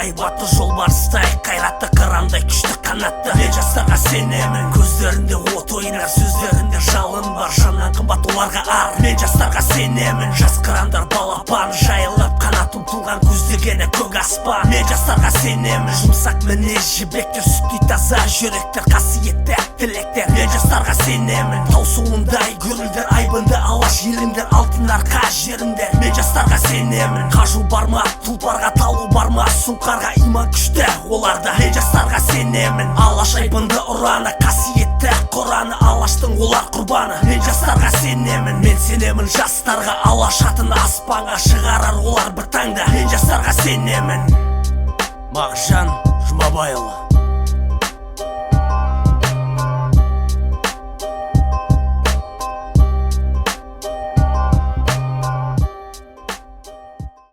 Айбатты жолбарыстай, қайратты қырандай, күшті қанатты. Мен жастарға сенемін. Көздерінде от ойнар, сөздерінде жалын бар, жаннан қымбат оларға ар. Мен жастарға сенемін. Жас қырандар балапан, жайылып қанат ұмтылған, көздегені көк аспан. Мен жастарға сенемін. Жұмсақ мінез жібектер, сүттей таза жүректер, қасиетті тілектер. Мен жастарға сенемін. Тау суындай гүрілдер, айбынды Алаш еліңдер, алтын Арқа жеріңдер. Мен жастарға сенемін. Қажу бар ма тұлпарға, талу бар ма сұңқарға, иман күшті оларда. Мен жастарға сенемін. Алаш айбынды ұраны, қасиетті Құраны, Алаштың олар құрбаны. Мен жастарға сенемін. Мен сенемін жастарға. Алаш атын аспанға шығарар олар бір таңда. Мен жастарға сенемін. Мағжан Жұмабайұлы.